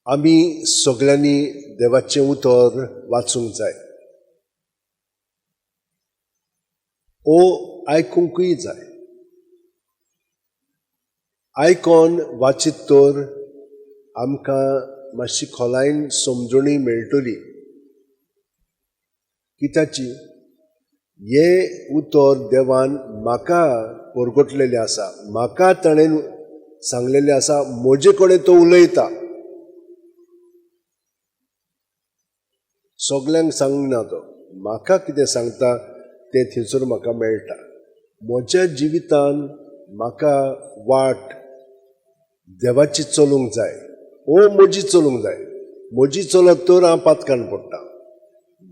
आमी सगळ्यांनी देवाचें उतर वाचूंक जाय ओ आयकूंकय जाय. आयकोन वाचीत तर आमकां मातशी खोलायन समजणी मेळटली. कित्याची हें उतर देवान म्हाका परगटलेलें आसा, म्हाका ताणें सांगलेलें आसा, म्हजे कडेन तो उलयता. सगल्यांक सांगना तो, म्हाका कितें सांगता तें थंयसर म्हाका मेळटा. म्हज्या जिवितान म्हाका वाट देवाची चलूंक जाय ओ म्हजी चलूंक जाय. म्हजी चलत तर हांव पातकान पडटा.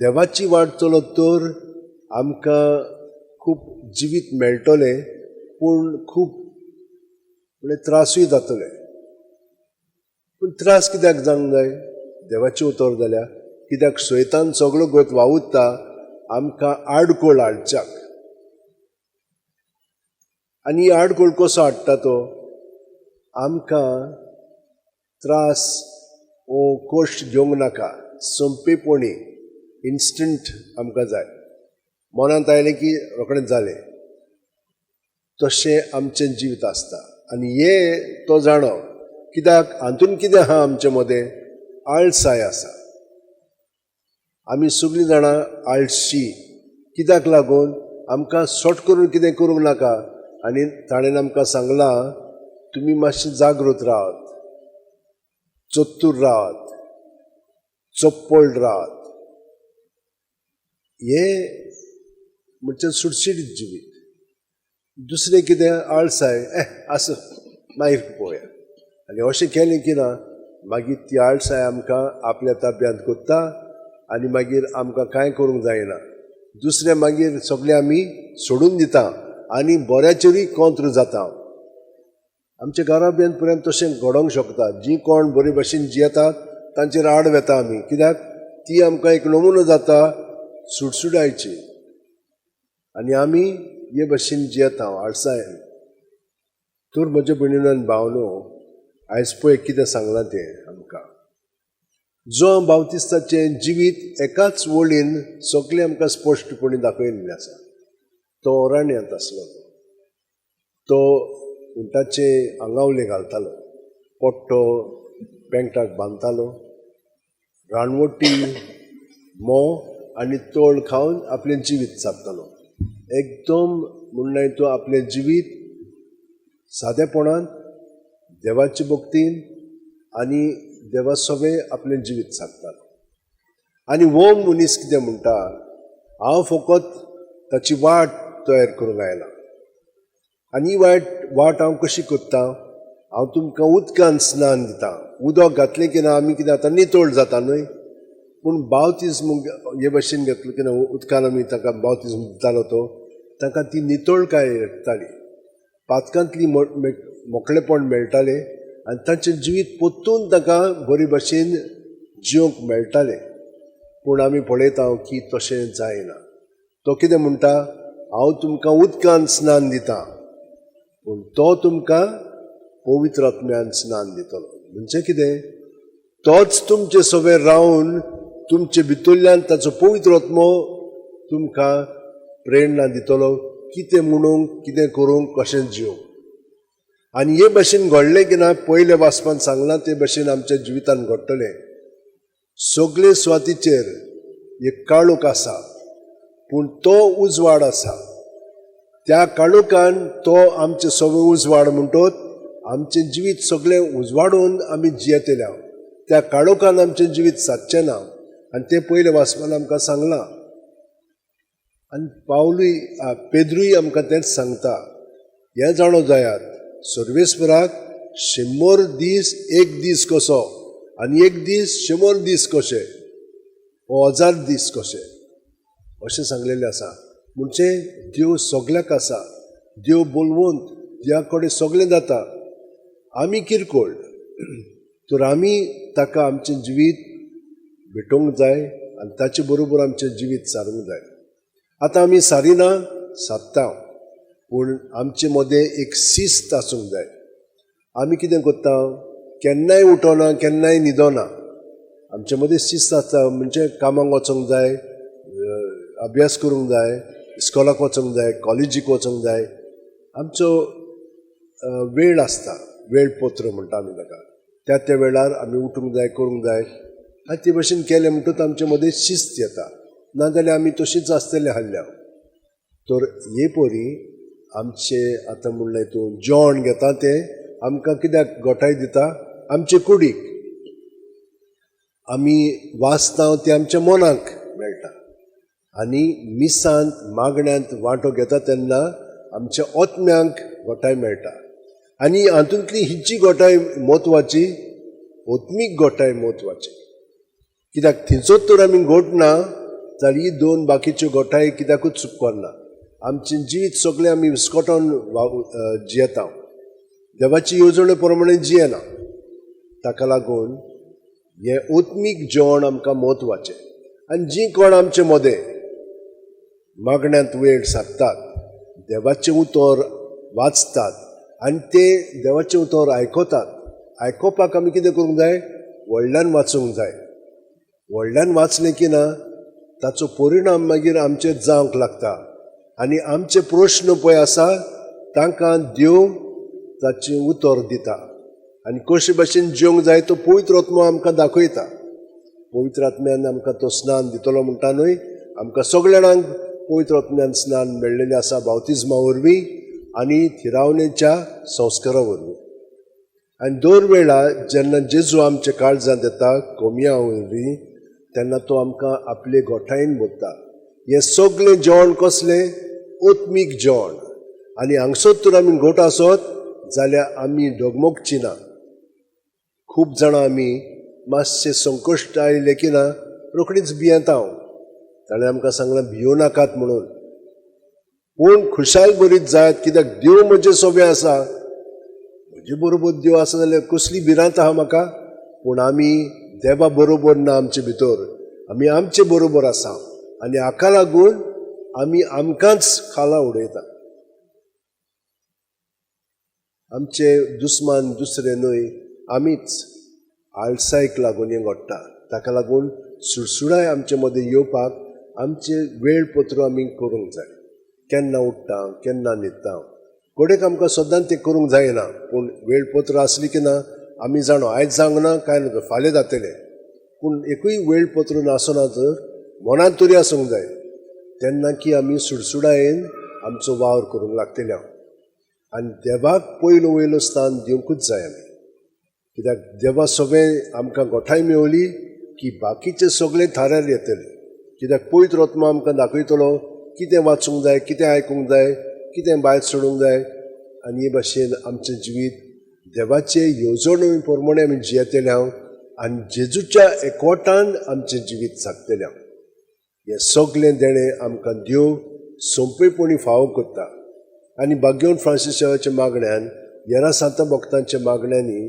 देवाची वाट चलत तर आमकां खूब जिवीत मेळटलें, पूण खूब म्हणजे त्रासूय जातले. पूण त्रास कित्याक जावंक जाय? देवाचें उतर जाल्यार कित्याक सैतान सगळो गत वावुरता आमकां आडखळ हाडच्याक. आनी ही आडखळ कसो हाडटा तो? आमकां त्रास ओ कश्ट घेवंक नाका, सोंपेपणी इन्स्टंट आमकां जाय. मनांत आयलें की रोखडेंच जालें, तशें आमचें जिवीत आसता. आनी हें तो जाणो कित्याक हातून कितें आहा आमचे मदें आळसाय आसा. आमी सगळीं जाणां आळशी. कित्याक लागून आमकां सट करून कितें करूंक नाका. आनी ताणें आमकां सांगलां तुमी मातशी जागृत रावात, चतूर रावात, चप्पळ रावात. हें म्हणजे सुटसुटीत जिवीत. दुसरें कितें आळसाय, आसूं मागीर पळोवया. आनी अशें केलें की ना मागीर ती आळसाय आमकां आपल्या ताब्यांत करता आनी मागीर आमकां कांय करूंक जायना. दुसरें मागीर सगळें आमी सोडून दिता आनी बऱ्याचेरूय कोंत्र जाता. आमच्या घराब्यांत पर्यंत तशें घडोवंक शकता. जीं कोण बरे भशेन जियेतात तांचेर आड वेता आमी, कित्याक ती आमकां एक नमुनो जाता सुटसुटायची. आनी आमी हे भशेन जियेता आळसायन. तर म्हज्या भयणीन भावनो आयज पळय कितें सांगलां तें आमकां. जो बावतिस्ताचें जिवीत एकाच वळीन सगळें आमकां स्पश्टपणी दाखयल्लें आसा. तो अरण्यांत आसलो, तो उंटाचे आंगावले घालतालो, पट्टो पेंटाक बांदतालो, रानवटी म्होंव आनी तोळ खावन आपलें जिवीत सारतालो. एकदम म्हणल्यार तो आपलें जिवीत सादेपणान देवाचे भक्तीन आनी देवा सगळें आपलें जिवीत सारतालो. आनी हो मनीस कितें म्हणटा, हांव फकत ताची वाट तयार करूंक आयला. आनी ही वाट हांव कशी करता? हांव तुमकां उदकान स्नान दिता. उदक घातलें की ना आमी कितें आतां नितळ जाता न्हय. पूण बावतिज्म हे भशेन घेतलो की ना उदकान आमी ताका बावतिज्म दितालो तो ताका ती नितळकाय येताली, पातकांतली मोकळेपण मेळटालें आनी तांचें जिवीत परतून ताका बरे भशेन जिवंक मेळटालें. पूण आमी पळयता की तशें जायना. तो कितें म्हणटा, हांव तुमकां उदकान स्नान दिता, पूण तो तुमकां पवित्र आत्म्यान स्नान दितलो. म्हणजे कितें? तोच तुमचे सवेर रावन तुमचे भितरल्यान ताचो पवित्र आत्मो तुमकां प्रेरणा दितलो कितें म्हणूंक, कितें करूंक, कशें जिवंक. आनी हे भशेन घडलें की ना पयले वाचपान सांगलां ते भशेन आमच्या जिवितान घडटलें. सगळे सुवातीचेर एक काळोख आसा, पूण तो उजवाड आसा. त्या काळोखान तो आमचें सगळें उजवाड म्हणटोच आमचें जिवीत सगळें उजवाडून आमी जियेतले. त्या काळोखान आमचें जिवीत सादचें ना. आनी तें पयलें वाचपान आमकां सांगलां. आनी पावलूय पेद्रूय आमकां तेंच सांगता, हें जाणो जायात सर्वेस्पराक 100 दीस एक दीस कसो आनी एक दीस 100 दीस कशे, 1000 दीस कशे, अशें सांगलेलें आसा. म्हणजे देव सगल्याक आसा, देव बोलवंत, देवा कडेन सगळें जाता. आमी किरकोळ, तर आमी ताका आमचें जिवीत भेटोवंक जाय आनी ताचे बरोबर आमचें जिवीत सारूंक जाय. आतां आमी सारिना सादता, पूण आमचे मदें एक शिस्त आसूंक जाय. आमी कितें करता, केन्नाय उठोना, केन्नाय न्हिदोना. आमचे मदीं शिस्त आसता, म्हणजे कामाक वचोंक जाय, अभ्यास करूंक जाय, इस्कॉलाक वचोंक जाय, कॉलेजीक वचोंक जाय. आमचो वेळ आसता, वेळपत्र म्हणटा आमी ताका. त्या त्या वेळार आमी उठूंक जाय, करूंक जाय. आनी ते भशेन केलें म्हणटकूच आमचे मदीं शिस्त येता, नाजाल्यार आमी तशींच आसतले आहल्या. तर हे परी आमचे आतां म्हणलें तूं जेवण घेता तें आमकां कित्याक गोठाय दिता? आमचे कुडीक. आमी वाचता तें आमच्या मनाक मेळटा. आनी मिसांत मागण्यांत वांटो घेता तेन्ना आमच्या आत्म्यांक गोठाय मेळटा. आनी हातूंतली हिची गोठाय म्हत्वाची, आत्मीक गोठाय म्हत्वाची. कित्याक थंयचोच तर आमी घोट ना जाल्यार ही दोन बाकीच्यो गोठाय कित्याकूच चुकना. आमचें जिवीत सगळें आमी विस्कटोन जियेता, देवाची येवजणे प्रमाणे जियेना. ताका लागून हें आत्मीक जेवण आमकां म्हत्वाचें. आनी जीं कोण आमचे मदें मागण्यांत वेळ सारतात, देवाचें उतर वाचतात आनी ते देवाचें उतर आयकतात, आयकोपाक आमी कितें करूंक जाय? व्हडल्यान वाचूंक जाय. व्हडल्यान वाचलें की ना ताचो परिणाम मागीर आमचेर जावंक लागता. आनी आमचे प्रश्न पळय आसा तांकां देव ताचें उतर दिता. आनी कशे भाशेन जेवंक जाय तो पवित्र आत्मो आमकां दाखयता. पवित्र आत्म्यान आमकां तो स्नान दितलो म्हणटा न्हय. आमकां सगळ्या जाणांक पवित्र आत्म्यान स्नान मेळ्ळेलें आसा बावतिज्मा वरवीं आनी थिरावणेच्या संस्कारा वरवीं. आनी दर वेळा जेन्ना जेजू आमच्या काळजांत येता कोमिया वरवीं तेन्ना तो आमकां आपले गोठायेन भरता. हें सगळें जेवण कसलें? आत्मीक जेवण. आनी हांगसर तर आमी घोट आसत जाल्यार आमी डगमगची ना. खूब जाणां आमी मातशें संकश्ट आयलें की ना रोखडीच भियेता. ताणें आमकां सांगलां भियों नाकात म्हणून, पूण खुशाल बरीत जायत कित्याक देव म्हजें सोबें आसा, म्हजे बरोबर देव आसा जाल्यार कसली भिरांत आहा म्हाका. पूण आमी देवा बरोबर ना, आमचे भितर आमी आमचे बरोबर आसा. आनी हाका लागून आमी आमकांच खाला उडयता. आमचे दुस्मान दुसरे न्हय, आमीच. आळसायक लागून हें घडटा. ताका लागून सुडसुडाय आमचे मदें येवपाक आमचें वेळपत्र आमी करूंक जाय. केन्ना उठ्ठा, केन्ना न्हिदता, घडयेक आमकां सदांच तें करूंक जायना, पूण वेळपत्र आसली की ना आमी जाणो आयज जावंक ना कांय ना फाल्यां जातलें. पूण एकूय वेळपत्र नासना तर मनांत तरी आसूंक जाय, तेन्ना की आमी सुडसुडायेन आमचो वावर करूंक लागतले. आनी देवाक पयलो वयलो स्थान दिवंकूच जाय आमी, कित्याक देवा सगळें आमकां गोठाय मेवली की बाकीचे सगळें थाऱ्यार येतलें. कित्याक पवित्र आत्मा आमकां दाखयतलो कितें वाचूंक जाय, कितें आयकूंक जाय, कितें भायर सोडूंक जाय. आनी हे भाशेन आमचें जिवीत देवाचे येवजणे प्रमाणे आमी जियेतले हांव आनी जेजूच्या एकवटान आमचें जिवीत सागतलें हांव. हें सगळें देणें आमकां देव सोंपेपणी फावो करता. आनी भाग्यवंत फ्रांसीसाच्या मागण्यान, येरा सांता भक्तांच्या मागण्यांनी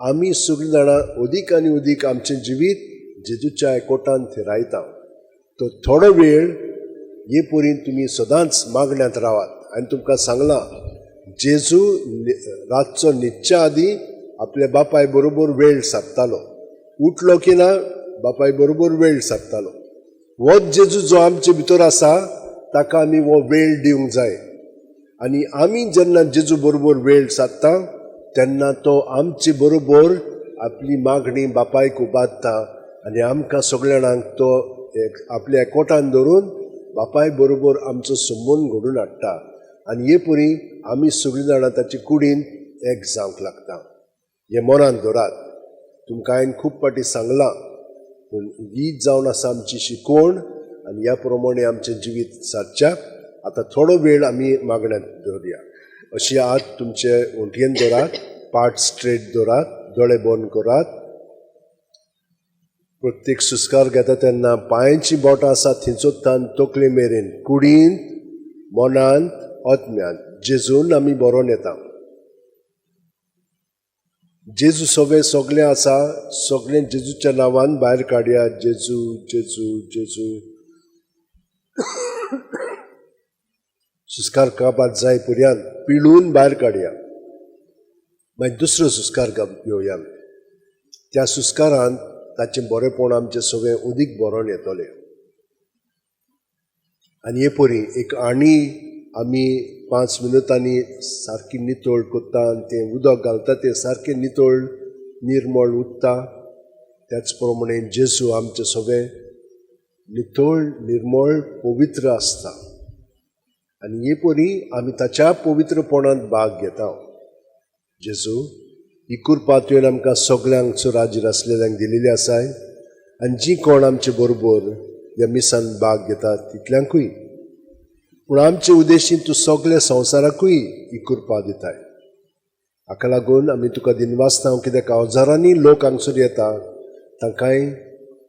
आमी सगळीं जाणां अदीक आनी अदीक आमचें जिवीत जेजूच्या एकवटान थिरायता. तो थोडो वेळ हे परीन तुमी सदांच मागण्यांत रावात. आनी तुमकां सांगलां, जेजू रातचो न्हिदच्या आदीं आपल्या बापाय बरोबर वेळ सारतालो. उठलो की ना बापाय बरोबर वेळ सारतालो. होच जेजू जो आमचे भितर आसा ताका आमी हो वेळ दिवंक जाय. आनी आमी जेन्ना जेजू बरोबर वेळ सादता तेन्ना तो आमचे बरोबर आपली मागणी बापायक उबारता आनी आमकां सगळ्या जाणांक तो आपल्या एकवटान धरून बापाय बरोबर आमचो संबंद घडून हाडटा. आनी हे परी आमी सगळीं जाणां ताचे कुडीन एक जावंक लागता. हें मनांत धरात. तुमकां हांवें खूब फावटी सांगलां, पूण ही जावन आसा आमची शिकवण आनी ह्या प्रमाणे आमचें जिवीत सारच्याक आतां थोडो वेळ आमी मागण्यांत दवरया. अशी हात तुमचे ओंटयेन दवरात, पाट स्ट्रेट दवरात, दोळे बंद करात. प्रत्येक सुस्कार घेता तेन्ना पांयांची बोटां आसा थंयचोत्तान तकले मेरेन कुडींत, मनांत, आत्म्यांत जेजून आमी बरोवन येता. जेजू सगळें सगळें आसा, सगळें जेजूच्या नांवान भायर काडया. जेजू जेजू जेजू. सुस्कार काबार जाय पर्यंत पिळून भायर काडया. मागीर दुसरो सुस्कार घेवया. त्या सुस्कारान ताचें बरेंपण आमचें सगळें अदीक बरोवन येतलें. आनी हे परी एक आणी आमी 5 मिनुटांनी सारकी नितळ करता आनी तें उदक घालता तें सारकें नितळ निर्मळ उरता. त्याच प्रमाणे जेजू आमचें सगळें नितळ निर्मळ पवित्र आसता आनी हे परी आमी ताच्या पवित्रपणांत भाग घेता. जेजू ही कृपा तुवें आमकां सगल्यांक सुराजीर आसलेल्यांक दिलेली आसाय आनी जी कोण आमचे बरोबर ह्या मिसान भाग घेतात तितल्यांकूय, पूण आमचे उद्देशीन तूं सगल्या संवसाराकूय ही कृपा दिताय. हाका लागून आमी तुका दिनवासता कित्याक हजारांनी लोक हांगसर येता तांकांय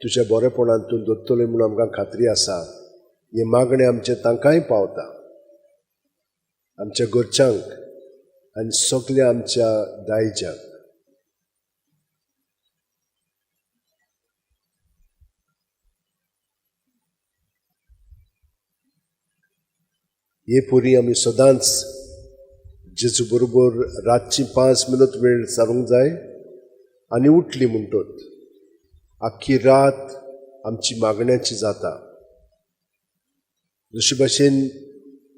तुज्या बरेपणान तूं दवरतलें म्हणून आमकां खात्री आसा. हें मागणें आमचें तांकांय पावता, आमच्या घरच्यांक आनी सगल्या आमच्या दायज्यांक. हे परी आमी सदांच जेजू बरोबर रातची 5 मिनट वेळ सारूंक जाय आनी उठली म्हणटत आख्खी रात आमची मागण्याची जाता. जशी भाशेन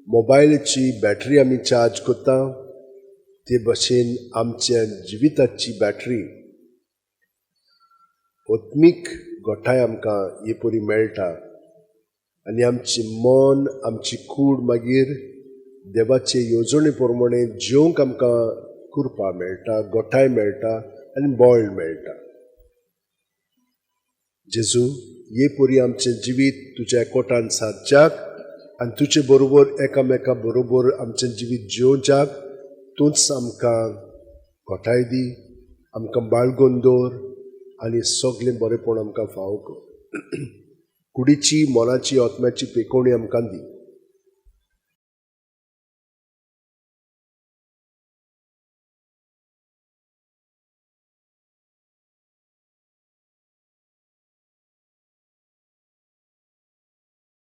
मोबायलाची बॅटरी आमी चार्ज करता ते भाशेन आमच्या जिविताची बॅटरी आत्मीक गोठाय आमकां हे परी मेळटा आनी आमची मन आमची कूड मागीर देवाचे येवजणे प्रमाणे जिवंक आमकां कृपा मेळटा, गोठाय मेळटा आनी बळ मेळटा. जेजू हे परी आमचें जिवीत तुज्या एकवटान सादच्याक आनी तुजे बरोबर एकामेका बरोबर आमचें जिवीत जिवच्याक तूंच आमकां गोठाय दी, आमकां बाळगून दवर आनी सगलें बरेंपण आमकां फावो कर. कुडीची मनाची आत्म्याची पेकोवणी आमकां दी.